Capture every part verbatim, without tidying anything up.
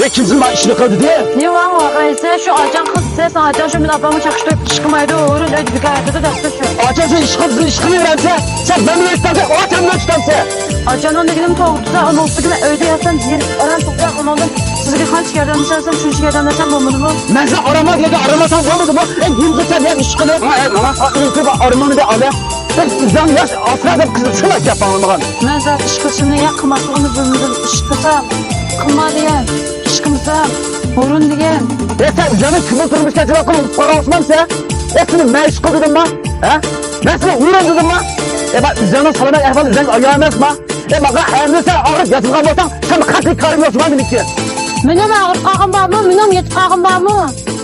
ئە، كىم سېنى ماڭا ئىشنى قىل دېدى؟ نېمە ۋاڭ ۋاقىيسى؟ شۇ ئاچاڭ قىز دېسە، سەن ئاچاڭ شۇ مېنىڭ ئاپامغا چاقىشتۇرۇپ ئىش قىلمايدۇ، ھۇرۇن ئۆيدە بىكار ياتىدۇ دەپتۇ شۇ. ئاچاڭ سەن ئىش قىل، ئىش قىلىۋېرەمسەن؟ سەن مەن بىلەن ئۆتۈپ بەرسەن، ئاچاڭ بىلەن ئۆتۈپ بەرسەن. ئاچاڭنىڭ دېگىنىم توغرا تۇرسا، ئۇنىڭ ئۈستىگە مەن ئۆيدە ياتسام، يېرىپ ئاران تۇرسا، ئۇنىڭدىن سىزگە قانچە ياردەملىشەلىسەم، شۇنچە ياردەملەشسەم بولمىدىمۇ؟ مەن سەن ئاراملا دېگەن ئاراملىساڭ بولمىدىمۇ؟ ئەي، نېمە قىلسام يا ئىش قىلىپ، ھە، ماڭا ئاراملىما دە ئالە. سەن ئۆزۈڭ ياش ئاسرا دەپ قىزىق شۇنداق گەپ ئاڭلىمىغان. مەن زادى ئىش قىلىشىمنى يا قىلماسلىقىمنى بىلمىدىم. ئىش قىلسام، قىلما دېگەن، ئىش قىلمىسام، ھۇرۇن دېگەن. ئە، سەن ئۆزۈڭنى كىمنىڭ تۇرمۇشىغا جاۋاب قىلىپ قالغانسىمەن سەن؟ ئە، سېنى مەن ئىش قىل دېدىمما؟ ھە؟ مەن سېنى ھۇرۇن دېدىمما؟ ئە، مانا ئۆزۈڭنىڭ سالامەت ئەھۋالى ئۆزۈڭگە ئايان ئەمەسما؟ ئە، ماڭا ئەمدى سەن ئاغرىپ ياتىدىغان بولساڭ، سەن قاتتىق كارىم يوق مانا مېنىڭكى. مېنىڭ ئاغرىپ قالغىنىم بارمۇ؟ مېنىڭ يېتىپ قالغىنىم بارمۇ؟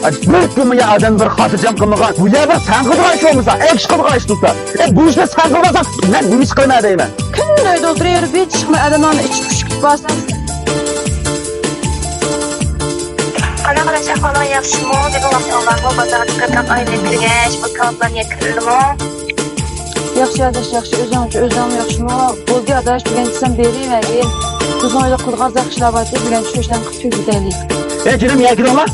ئاي، بىر كۈنمۇ يا ئادەم بىر خاتىرجەم قىلمىغان. بۇ يەر بىر سەن قىلىدىغان ئىش بولمىسا، ئەكسى قىلىدىغان ئىش تۇرسا. ئە، بۇ ئىشنى سەن قىلمىساڭ، مەن نېمە ئىش قىلىمەن دەيمەن. كۈندە ئۆيدە ئولتۇرۇۋېرىپ، ھېچ چىقماي، ئادەملەرنى ئىچى پۇشۇپ كېتىپ بارساڭ. قانداق قاراش ئەھۋالىڭ ياخشىمۇ؟ بۈگۈن ۋاقتىڭ بارمۇ؟ بازارغا چىقىپ، ئايلىنىپ كىرگەچ، بۇ كاۋاپلارنى يەپ كىردىڭمۇ؟ ياخشى ئاداش، ياخشى. ئۆزۈڭچە، ئۆزۈڭ ياخشىمۇ؟ بولدى ئاداش، بۈگۈن دېسەم بېرىۋەرگىن. بىزنىڭ ئۆيدە قىلىدىغان ئىشلار بار ئىدى، بۈگۈن شۇ ئىشلارنى قىلىپ تۈگىتەيلى. ئەي جېنىم، يەكىنىڭلار.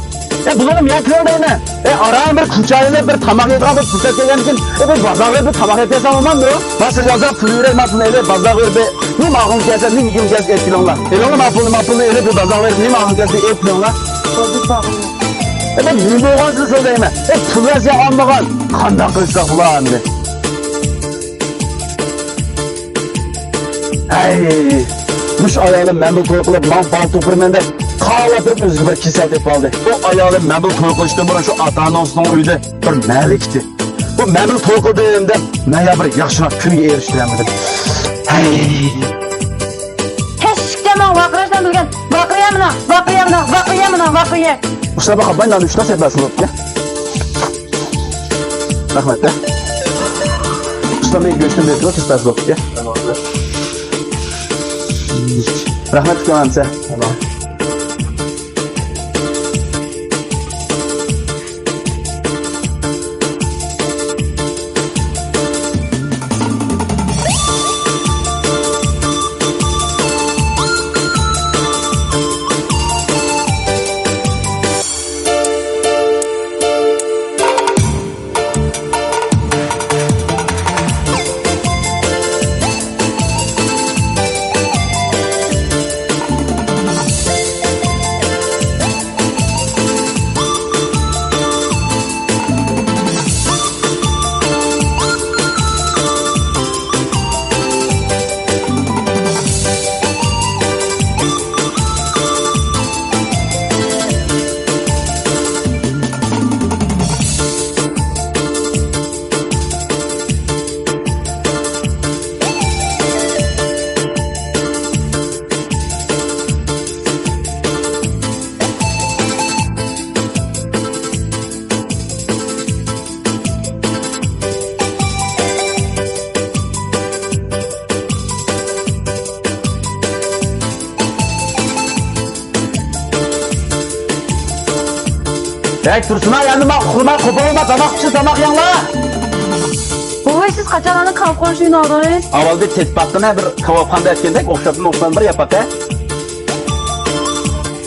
ئەي بۇلارنى يەكىنىڭ دەيمەن. ئەي ئاران بىر كوچا ئېلىپ بىر تاماق يەيدىغان بىر پۇرسەت كەلگەندىكىن، ئەي بىر بازارغا بېرىپ بىر تاماق يەپ كەلسەم بولمامدۇ؟ مانا سىز يازغان پۇل يۈرەك، مانا پۇلنى ئېلىپ بازارغا بېرىپ بىر نېمە ئالغۇڭ كەلسە، نېمە يېگۈڭ كەلسە ئېلىپ كېلىڭلار. ئېلىڭلار مانا پۇلنى، مانا پۇلنى ئېلىپ بىر بازارغا بېرىپ نېمە ئالغۇڭ كەلسە ئېلىپ كېلىڭلار. بولدى، باغلىما. ئەي مەن نېمە بولغان سىز سۆزلەيمەن. ئەي پۇل بەرسە ئالمىغان. قانداق قىلساق بۇلار ئەمدى؟ ھەي، مۇشۇ ئايالىم مەن بىلەن توي قىلىپ، ماڭا بالىتۇغ بېرىمەن دەپ، قاۋاپ بېرىپ ئۆزىگە بىر كېسەل تېپىپ ئالدى. بۇ ئايالىم مەن بىلەن توي قىلىشتىن بۇرۇن شۇ ئاتا-ئانىسىنىڭ ئۆيىدە بىر مەرىكە ئىدى. بۇ مەن بىلەن توي قىلدىم دەپ، مەن يا بىر ياخشىراق كۈنگە ئېرىشتۈرەلمىدىم. ھەي. تەشۋىشكە ماڭا ۋارقىراشلارنى بىلگەن. ۋارقىرىيە مانا، ۋارقىرىيە مانا، ۋارقىرىيە مانا، ۋارقىرىيە. ئۇشلار باقا باينان ئۈچ نەرسە بەرسە بوپتۇ. رەھمەت. ئۇستام، مېنىڭ گۆشتىن بېرىپ تۇرۇڭ، تېز بەرسە بوپتۇ. رەھمەت، ئۇكام، ھەمسە. ھەي، تۇرسۇن ئاي، ئەمدى ماڭا ئۇخلىماي، قوپالماي تاماق پىشۇر، تاماق يەڭلار. بوۋاي، سىز قاچانلارنى كاۋاپ قورۇشنى ئالدىڭىز؟ ئاۋۋال بىر تېتىپ باققىنا، بىر كاۋاپخانىدا ئەتكەندەك ئوخشاپمۇ ئوخشىمايدۇ، بىر يەپ باقە.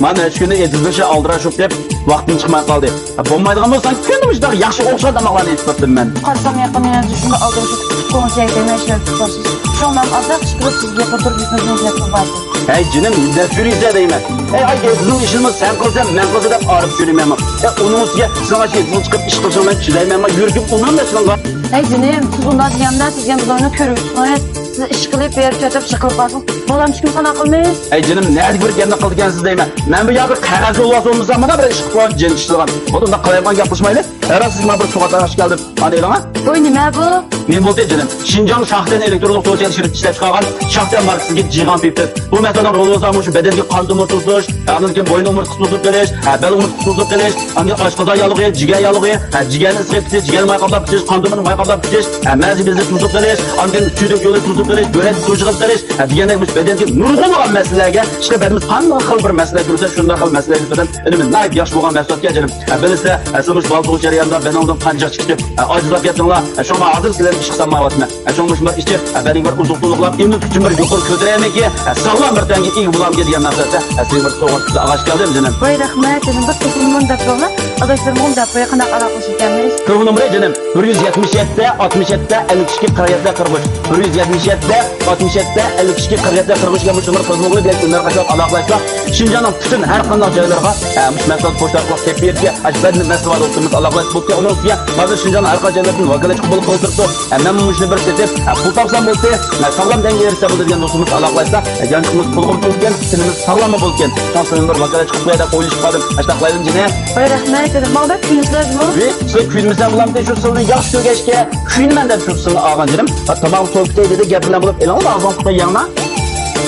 مانا نەچچە كۈندە ئېتىزدىن شۇ ئالدىراش بولۇپ كېلىپ، ۋاقتىم چىقماي قالدى. ھە، بولمايدىغان بولساڭ، كۈندە مۇشۇنداق ياخشى ئوخشىغان تاماقلارنى ئېتىپ بېرىپتىم مەن. قارىسام يېقىندا يەنە شۇنداق ئالدىراش كۈتۈپ قوڭۇش يەيدىمەن، ئىشلەپ تۇرۇپ. شۇڭا مەن ئازراق ئىش قىلىپ سىزگە يېقىن تۇرۇپ يۈزىڭىزنى ئىزدەپ باردىم. ھەي جېنىم، ئىزدەپ يۈرىسە دەيمەن. ھەي، ئاي، ئېتىزنىڭ ئىشىنىمۇ سەن قىلسەن، مەن قىلسا دەپ ئايرىپ يۈرىمەنمۇ؟ ھەي، ئۇنىڭ ئۈستىگە سىزنىڭ ئاشۇ ئېتىزغا چىقىپ ئىش قىلىشىڭ مەن چىدايمەنمۇ؟ يۈرىكىم ئۇنامدۇ سىزنىڭغا؟ ھەي جېنىم، سىز ئۇنداق دېگەندە سىز يەنە بىزنىڭ ئۆينى كۆرۈۋېتىڭىز. سىز ئىش قىلىپ بېرىپ چاچاپ ئىش قىلىپ بارسىڭىز، بالام ئىككىمىز قانداق قىلىمىز؟ ھەي جېنىم، نەدىكى بىر گەپنى قىلىدىكەنسىز دەيمەن. مەن بۇ يەردە قەغەز يولۋاس بولمىسام مانا بىر ئىش قىلىپ جېنىم چىدىغان. بولدى، ئۇنداق قالايمىقان گەپلەشمەيلى. ھەررا سىز مانا بىر سوغا تاقاش كەلدىم. ئانا ئېلىڭا. ۋوي، نېمە بۇ؟ نېمە بولدى جېنىم؟ شىنجاڭ شاختەن ئېلېكترونلۇق توك ئىشلىتىش ئىشلەپ چىقارغان شاختەن ماركىسىدىكى جىغان پىپىت. بۇ مەتالنىڭ رولى بولسا مۇشۇ بەدەندىكى قان تومۇر توزۇش، ئاندىن كېيىن بويۇن ئومۇرتقىسى توزۇپ قېلىش، ھە، بەل ئومۇرتقىسى توزۇپ قېلىش، ئاندىن كېيىن ئاشقازان ياللۇغى، جىگەر ياللۇغى، ھە، جىگەرنى ئىسسىق قىلىش، جىگەرنى ماي قاپلاپ كېتىش، قان تومۇرنى ماي قاپلاپ كېتىش، ھە، مەزە بېزى توزۇپ قېلىش، ئاندىن كېيىن سۈيدۈك يولى توزۇپ قىلىش، بۆرەك سۇ يىغىپ بېرىش، ھە، دېگەندەك مۇشۇ بەدەنگە نۇرغۇنلىغان مەسىلىلەرگە، ئىشقىلىپ بەدىنىمىز قانداق خىل بىر مەسىلە كۆرسە، شۇنداق خىل مەسىلىلەرگە نىسبەتەن ئۈنۈمى ناھايىتى ياخشى بولغان مەھسۇلاتكەن جېنىم. ھە، بىلىسىلەر، ھە، سىز مۇشۇ بالا تۇغۇش جەريانىدا بەدىنىڭدىن قان جىق چىقىپ، ھە، ئاجىزلاپ كەتتىڭلار. ھە، شۇڭا ھازىر سىلەرنى ئىشقا سالمايۋاتىمەن. ھە، شۇڭا مۇشۇ بىر ئىچىپ، ھە، بەدىنىڭ بىر ئوزۇق تولۇقلاپ، ئىممۇن كۈچۈم بىر يۇقىرى كۆتۈرەلمىكى، ھە، ساغلام بىر تەنگە ئىگە بولامكى دېگەن نەرسە، ھە، سىزگە بىر سوۋغات قىلىپ ئاغاچ كەلدىم جېنىم. ۋاي رەھمەت جېنىم، بىر تېلېفونۇم دەپ بولغان، ئاداشلىرىمغا دەپ قوي، قانداق ئالاقىلىشىدىكەنمىز. تېلېفون نومۇرى جېنىم، بىر يۈز يەتمىش يەتتە، ئاتمىش يەتتە، ئەللىك ئىككى، قىرىق يەتتە، قىرىق ئۈچ. بىر يۈز يەتمىش يەتتە، ئاتمىش يەتتە، ئەللىك ئىككى، قىرىق يەتتە، قىرىق ئۈچ. مۇشۇ نومۇر تېلېفون بىلەن ئۈنۈملەر قاچىلاپ ئالاقىلاشسا، شىنجاڭنىڭ پۈتۈن ھەر قانداق جايلىرىغا، ئە، مۇشۇ مەھسۇلات پوچتا ئارقىلىق كېلىپ بېرىدىكەن. ئاشۇ بەدىنى مەسىلە بار دوستلىرىمىز ئالاقىلاشسا بولىدىكەن. ئۇنىڭ ئۈستىگە ھازىر شىنجاڭنىڭ ھەر قايسى جايلىرىدىن ۋاكالەتچى قوبۇل قىلىپ تۇرۇپتۇ. ئە، مەنمۇ مۇشۇنى بىر سېتىپ، ئە، پۇل تاپسام بولدى، ئە، ساغلام تەنگە ئېرىشسە بولدى دېگەن دوستلىرىمىز ئالاقىلاشسا، ئە، يانچۇقىمىز تولغىنىپ تۇرىدىكەن، تېنىمىز ساغلاممۇ بولىدىكەن. شۇڭا سېنى بىر ۋاكالەتچى قىلىپ قوياي دەپ ئويلىشىپ قالدىم. ئاشۇنداق قىلايلىمۇ جېنىم؟ ۋاي رەھمەت جېنىم، ماڭا بەك كۆيۈنسىلەر جېنىم. ۋى، سىلەر كۆيۈنمىسەڭ بولامتى، شۇ سىلنى ياخشى كۆرگەچكە كۆيۈنىمەن دەپ شۇ سىلنى ئالغان جېنىم. ھە، تاماق سوۋۇپ كېتەي دېدى، گەپ بىلەن بولۇپ ئېلىڭلار ئاغزىڭىزغا قويۇڭلار.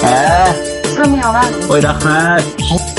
ھە. سىلەرمۇ يەڭلار. ۋاي رەھمەت.